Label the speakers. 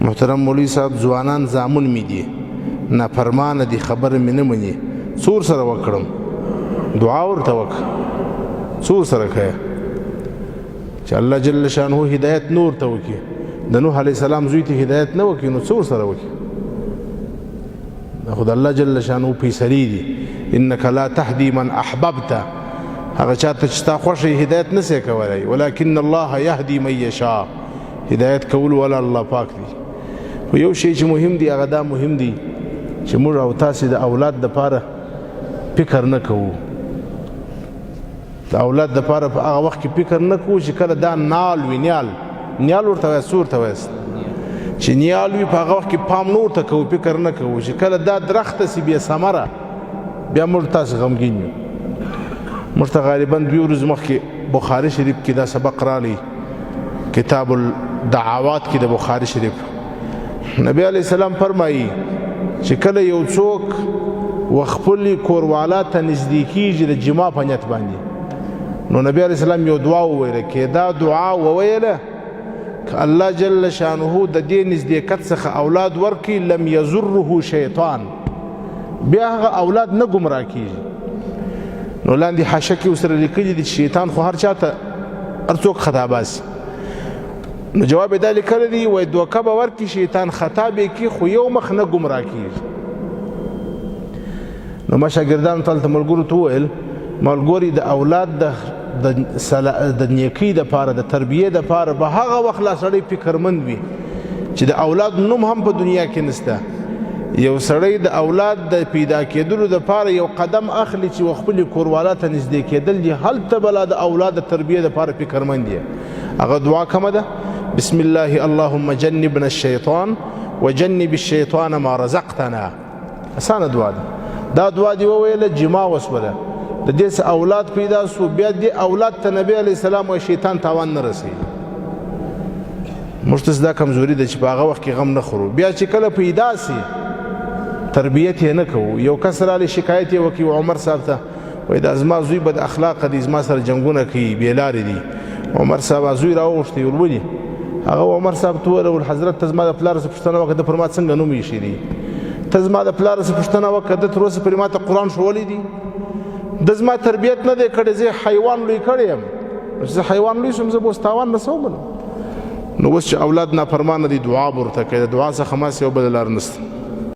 Speaker 1: محترم مولوی صاحب، ځوانان زامن مې دي، نافرمانه دي، خبره مې نه مني، څور سره وکړم؟ دعا ورته وکړه. څور سره کوي چې الله جل شانه هدایت نور ته وکړي. د نوح علی السلام زوی ته هدایت نه وکړي نو څور سره وکړي؟ خو د الله جل شانه فیصلې دي. انک لا تهدی من احببت، هغه چاته چې تا خوښي هدایت نه سي کولای، ولكن الله يهدي من يشاء. هدایت کول ولا الله پاک دی. خو یو شی چې مهم دی، هغه دا مهم دی چې موږ او تاسو د اولاد د پاره فکر نه کوو. د اولاد د پاره په هغه وخت کې فکر نه کوو چې کله دا نال وي، نیال، نیال ورته وایي، څه ورته وایي چې نیال وي، په هغه وخت کې پام نور ته کوو، فکر نه کوو. چې کله دا درخته سي بیا ثمره، بیا موږ تاسو غمګین یو. موږ ته غالبا 2 ورځې مخکې بخاري شریف کې دا سبق رالی، کتاب الدعوات کې د بخاري شریف. نبی علی السلام فرمایي چې کله یو څوک وخپل کوروالا ته نږدې کیږي د جما په نیت باندې، نو نبی علی السلام یو دعا وویله، کې دا دعا وویله که الله جل شانه د دې نزدېکت څخه اولاد ورکي، لم یضره شیطان، بیا هغه اولاد نه گمراه کیږي. نو لاندې حاشیه کې وسره لیکلي دي چې شیطان خو هر چاته هر څوک خطا باسي. نو جواب دا لیکلی دی، وای دوکه به ورکړي شیطان، خطا به کړي، خو یو مخ نه ګمراه کیږي. نو ما شاګردانو ته هلته ملګرو ته وویل، ملګري د اولاد د نیکۍ د پاره، د تربیې د پاره به هغه وخت لا سړی فکرمند وي چې د اولاد نوم هم په دنیا کې نشته. یو سړی د اولاد د پیدا کېدلو د پاره یو قدم اخلي چې خپل کوروالا ته نږدې کېدل دي، هلته به لا د اولاد د تربیې د پاره فکرمند دی. هغه دعا کومه ده؟ بسم الله اللهم جنبنا الشیطان وجنب الشیطان ما رزقتنا. اسانه دعا ده. دا دعا دی وویله، جما وسوله، د دې څه اولاد پیدا سو، بیا دې اولاد ته نبی علی السلام او شیطان تاوان نه رسي. موږ ته دا کمزوري ده چې په هغه وخت کې غم نه خورو، بیا چې کله پیدا سي تربیت یې نه کوو. یو کس رالی شکایت یې وکړي عمر صاحب ته، وای دا زما زوی بد اخلاق دی، زما سره جنگونه کوي، بې لارې دي. عمر صاحب زوی راوغوښتی، ورولي هغه. عمر صاحب ته وویل، حضرت ته زما د پلار څخه پوښتنه وکړه، ده پر ما څنګه نوم ایښی دی؟ ته زما د پلار څخه پوښتنه وکړه، ده تر اوسه پورې ما ته قرآن ښوولی دی؟ ده زما تربیت نه دی کړی، زه حیوان لوی کړی یم. زه حیوان لوی شوم، زه به اوس تاوان رسوم. نو اوس چې اولاد نافرمانه دي، دعا به ورته کوي. د دعا څخه ما سیوه بله لار نشته.